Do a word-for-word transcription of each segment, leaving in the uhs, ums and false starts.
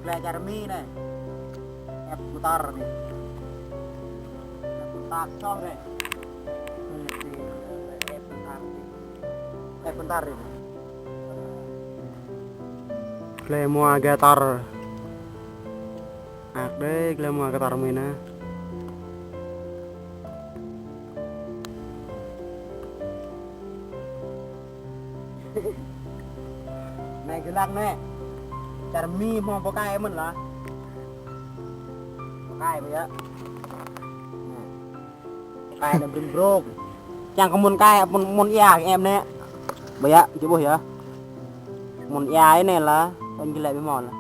Lĕ čar Mi anai. Ĕp putar anai. Ĕp putar soh anai. Anai, ĕp putar anai. Ĕp putar anai. Lĕ mua gatar. Ak đơi, lĕ mua gatar Mi anai. Anai gơlăng anai. Čar Mi hmâo pơkai mơ̆n lah. Pơkai ƀu yơh. Pơkai anai brŭng brŭng. Čang kơ mơ̆n kai, mơ̆n, mơ̆n ia kơ em anai. Ƀu yơh, či ƀuh yơh. Mơ̆n ia anai lah, kơ gơlăng ƀu hmâo lah.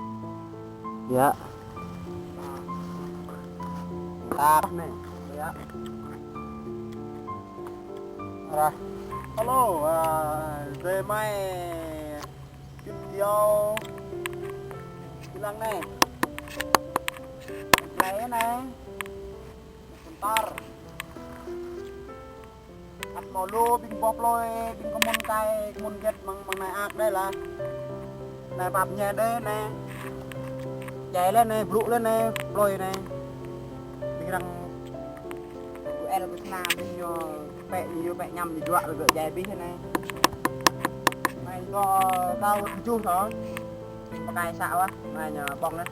Yơh. Tap anai. Ƀu yơh. Alo, a, dơi mai. Video. Gơlăng anai. Plơi anai. Pơntar. Ăt mơ̆ lu ƀing boh plơi, ƀing kơ mơ̆n kai, kơ mơ̆n get mơ̆ng, mơ̆ng anai ak đơi lah. Anai pap ñe đơi anai. Jai lĕ anai, brŭ lĕ anai, plơi anai. Ƀing arăng Gu el kơ sna ƀing ñu pĕ, ñu pĕ ñăm ñu juă lĕ gơ̆ jai abih anai. Anai kơ tơjuh thâo. Pơkai să wah, anai ñu ƀơ̆ng anai.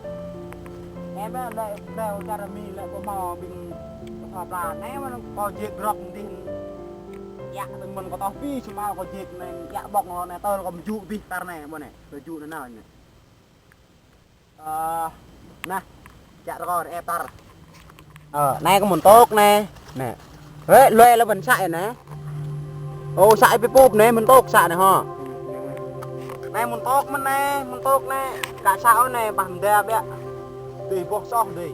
Em lĕ, lĕ, lĕ čar Mi lĕ ƀu hmâo ƀing ƀu hmâo pla. Anai mơ̆n kơ jĕ grŏk dih. Yă tơ̆ng mơ̆n kơ tŏh pi, sum ao kơ jĕ anai, yă ƀơ̆ng anai tơl kơ mơjŭ abih tar anai, ƀu anai. Tơjuh anai nao anai. Ơ, anai, čă rơkâo ĕp tar. Ơ, anai kơ mơ̆n tŏk anai. Anai. Hĕ, lui lĕ ƀing să anai. Ô, să pi pup anai, mơ̆n tŏk să anai hŏ. Anai mơ̆n tŏk mơ̆n anai, mơ̆n tŏk anai. Kơ să ôh anai, pah mơda biă. Dih boh soh dih.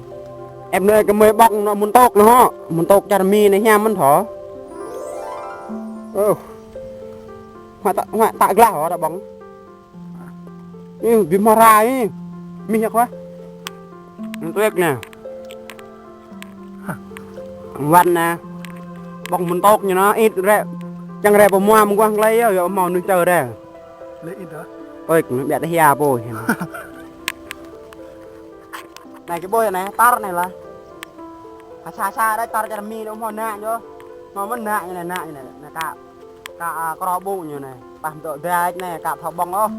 Em anai kơ mơi ƀơ̆ng anai mơ̆n tŏk anai hŏ. Mơ̆n tŏk čar Mi anai hiam mơ̆n thâo. Ơ. Hua tă, hua tă glah hŏ ta ƀơ̆ng. Ih, ƀing hmâo rai ih. Mih ñăk wah. Mơ̆n tŏk anai. Wăn anai. Ƀơ̆ng mơ̆n tŏk ñu anai, ih rai. Čang rai pơmua mơguah glai yơh, yơh hmâo nư čơ rai. Lĕ ih dah. Tŏk anai, biă tơ hia pô. Anai kơ ƀuh anai, tar anai lah. Sa sa đơi tar čar Mi đơi hmâo ană ñu. Hmâo mơ̆n ană ñu anai, ană ñu anai. Anai kơ Kơ, a, kơ rô ƀu ñu anai. Pah mơdŏ dai anai, kơ thâo ƀơ̆ng ôh.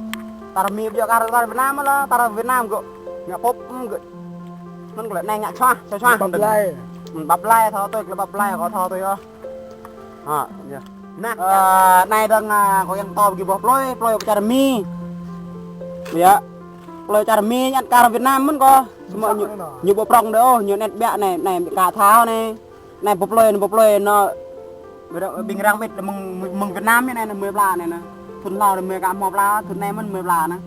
Tar Mi ƀu djơ̆ kơ tar Việt Nam lah, tar Việt Nam gơ̆. Ngă pop, ưm, gơ̆. Mơ̆n gơ̆ lĕ anai ngă čuah, čuah, čuah. Ƀăp lai. Mơ̆n ƀăp lai, thâo tui, gơ̆ ƀăp lai, kơ thâo tui ôh. Ha, yơh. Anai, ơ, anai dơ̆ng, a, kơ yang tơm gih boh plơi, plơi čar Mi. Yơh. Plơi čar Mi, ñăt kơ Việt Nam mơ̆n kơ. Samơ̆ ñu, ñu ƀu prŏng đơi ôh, ñu ñăt biă anai, anai kơ thâo anai. Anai boh plơi, anai boh plơi anai. Ƀing arăng ƀĭt mơ̆ng, mơ̆ng Việt Nam anai, anai mơi pla anai anai. Thŭn hlâo anai mơi ka hmâo pla, thŭn anai mơ̆n mơi pla anai.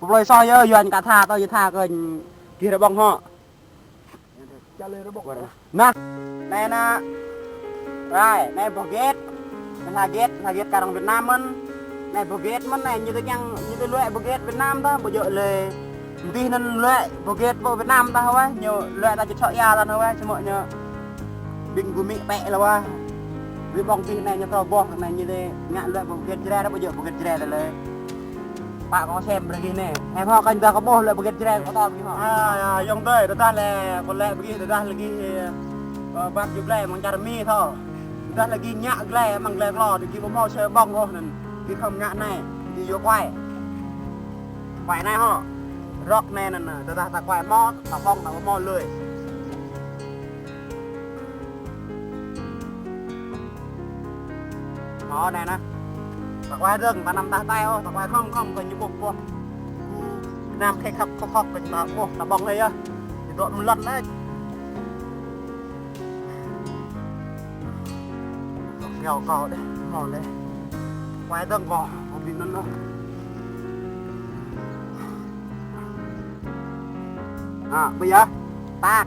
Boh plơi soh yơh, yuan ka tha, tơ yơh tha kơ gih rơbong hŏ. Anai, anai anai. Rai, anai boh get. Anai hla get, hla get kơ arăng Việt Nam mơ̆n. Anai boh get mơ̆n anai, ñu tơ kiăng, ñu tơ luĕ boh get Việt Nam tơ, ƀu djơ̆ lĕ. Dih anŭn luĕ boh get pơ Việt Nam tah wah, ñu luĕ ta či čŏk ia ta wah, samơ̆ ñu ƀing gơmơi pĕ lah wah. Wĭ ƀơ̆ng dih anai ñu thâo boh, anai ñu tơ ngă luĕ boh get Jrai, ƀu djơ̆ boh get Jrai tơ lĕ. Pă kơ sem brơi gih anai. Em hŏ kơ dah kơ boh luĕ boh get Jrai kơ tơm gih hŏ. A, a, yŏng tơi, tơdah lĕ, kơ lĕ brơi gih, tơdah lĕ gih, ơ, ƀăt yua glai mơ̆ng čar Mi thâo. Tơdah lĕ gih ngă glai, mơ̆ng glai klô, gih ƀu hmâo sơ ƀơ̆ng ôh anŭn. Gih khŏm ngă anai, gih yua kuai. Kuai anai hŏ. Rŏk anai anŭn, tơdah ta kuai hmâo, ta ƀơ̆ng ta ƀu hmâo lui. Hmâo anai anai. Ta kuai dơ̆ng, ta năm tah tai ôh, ta kuai khŏm khŏm kơ ñu ƀuh ƀuh. Năm khĕ khŏk khŏk khŏk kơ ta ƀuh, ta ƀơ̆ng hơi yơh. Ñu dŏ mơ̆n lŏn anai. Gao kâo đeh, mâo lĕ. Kuai dơ̆ng kâo, kâo ƀing anŭn ôh. A, ƀu yơh. Tăk.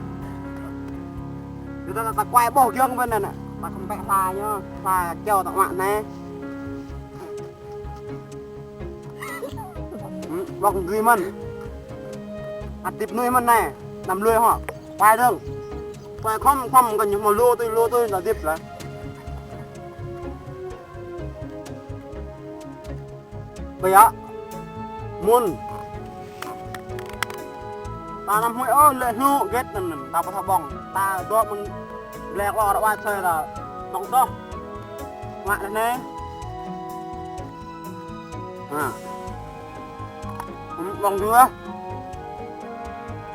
Ñu ta, ta, ta kuai ƀuh giŏng ƀơi anai anai. Ta khŏm pĕ hla ñu, hla čeo ta mă anai. Ƀơ̆ng dui mơ̆n. Ăt hơdip mơnuih mơ̆n anai. Năm lui hŏ. Kuai dơ̆ng. Kuai khŏm khŏm kơ ñu hmâo lu tui lu tui ta hơdip lah. Ƀu yơh. Mơ̆n. Anăm huĭ ôh, lĕ hnu gĕt anŭn, ta pơthâo ƀơ̆ng. Ta dŏ mơ̆ng glĕk lŏ rơwat sơi ta ƀơ̆ng tŏh. Ngă anai. Ha. Ƀơ̆ng dua.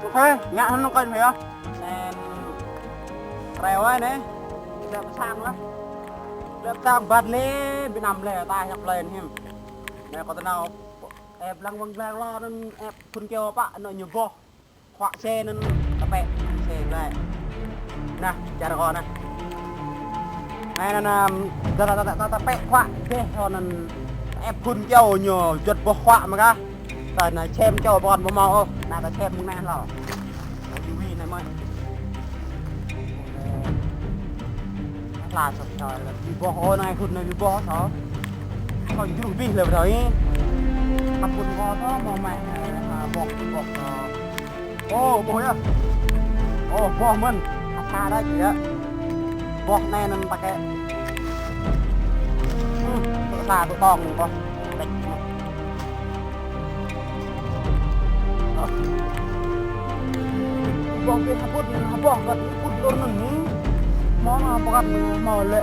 Ôkê, ngă anŭn kơn hă. Em, reo ai anai. Lĕ pơsang lah. Lĕ pơsang ƀăt lĕ, ƀu năm lĕ, ta hiăp lĕ hiư̆m. Anai kâo tơnao. Ĕp lăng wăng glĕk lŏ anŭn ĕp phun kơyâo pă anŏ ñu boh. Khuă sĕ anŭn tơpĕ sĕ glĕk. Nah, čar kâo nah. Anai anŭn, ta, ta, ta, ta, tơpĕ khuă dêh kâo anŭn ĕp phun kơyâo ñu juăt boh khuă mơ̆ kah. Tơl anai čem kơyâo ƀôn ƀu hmâo ôh, anai ta čem mơ̆ng anai hlâo. Ơ, yu wi anai mơi. Hla sŏ sŏ, ƀu boh ôh, anai hŭt anai ƀu boh sŏ. Kâo jruh abih lĕ ƀơi anai. Hăp hŭt kâo sŏ, mơ̆ mă, ơ, boh, boh sŏ. Ơ, boh yơh. Ơ, boh mơ̆n. Hăp hla đôč yơh. Boh anai anŭn pơkă. Hmm, tŭ hla tŭ tong boh. Đôč. Boh bĕ hơpŭt, boh găt hơpŭt lor anŭn. Mơ̆ anŭn boh găt mơ̆ lĕ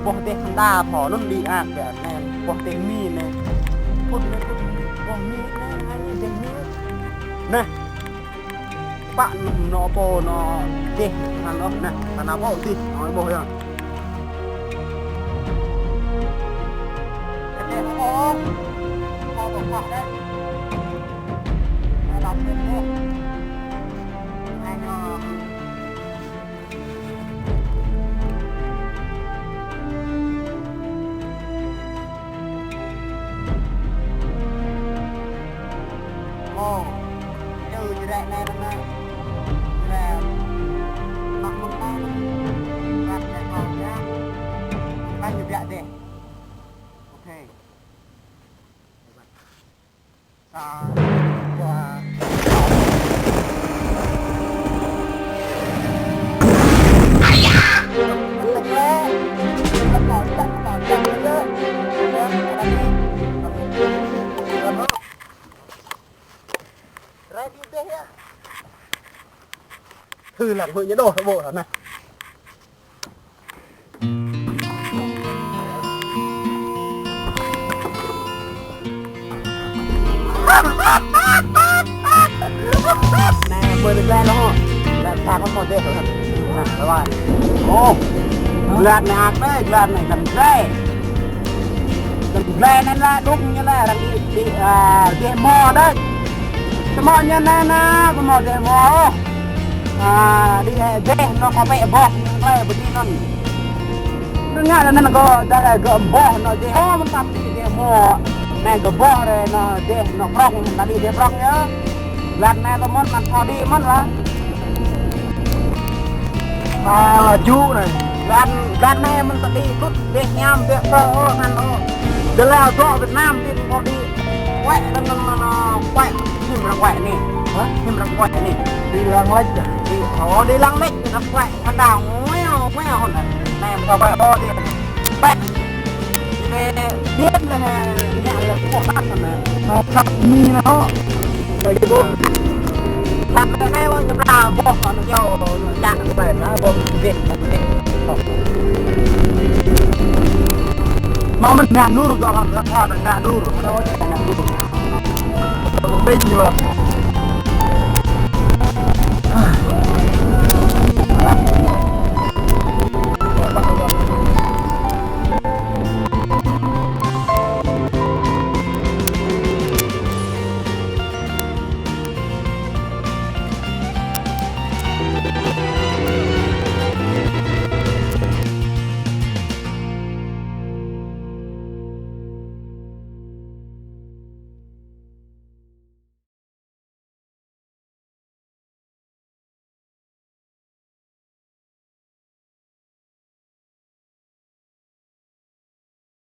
boh dêh hơnda pho anŭn đĭ ak bĕ anai, boh dêh mi anai. Hơpŭt lĕ hơpŭt boh mi anai, anai dêh mi. Nah. Pă anŭn pô anŭn dêh hăng ôh, nah, tơnap ôh dih, anŭn boh yơh. Dêh ôh, pô boh pă dêh. Anai đăp dêh ôh. Anai anŭn. Ơ, čơ jrĕ anai anŭn. Jrĕ mă mơ̆ng anai anŭn. Jrĕ anai kâo jrĕ. Anai ñu biă dêh. Ôkê. Sa, dua. Ready deh ya. Thư lăng hơi nhớ đồ bộ rồi này. Nè, mười được gle luôn hả? Là sao có con dê rồi hả? Nè, bye bye. Ồ, glăt nè, ăt đấy, glăt nè, glăt gle. Glăt gle nè là đúng như là đang đi, đi, à, đi mò đấy. Tơmŏ ñu anai, anai, tơmŏ dêh mơ̆. A, đĭ, ơ, dêh anŭn kâo pĕ boh, anŭn klĕ ƀu đĭ anŭn. Anŭn ngă anŭn kâo, đa kơ gơ̆ boh anŭn dêh, ơ, mơ̆n tăm đĭ dêh mơ̆. Anai kâo boh rai anŭn dêh anŭn prŏng, mơ̆n ta đĭ dêh prŏng yơh. Glăt anai tơmŏn, anŭn kâo đĭ mơ̆n lah. A, jŭ anai. Glăt, glăt anai mơ̆n ta đĭ tŭt dêh hiam dêh kơ, ơ, anŭn, ơ. Dơlao dŏ Việt Nam đĭ kâo đĭ. Kuĕ, anŭn, anŭn, anŭn, kuĕ. Hiư̆m arăng kuĕ anai. Hă? Hiư̆m arăng kuĕ anai. Đĭ lăng lĕč. Đĭ, ơ, đĭ lăng lĕč, arăng kuĕ. Hơnda, ngueo, ngueo hơnda. Anai, kâo kuĕ, ơ, đĭ. Kuĕ. Đĭ, đĭ, đĭ, đĭ, đĭ, Ơ, khăp mi anai hŏ. Lagi boh. Khăp mi anai wơ̆t ñu pla boh kơ ñu jao, ñu čă ñu pla anai boh dêh, boh dêh. Mơ̆ mơ̆n ngă nur kơ kơ kơ ngă nur. Anai wơ̆t ngă nur. Ƀing ñu.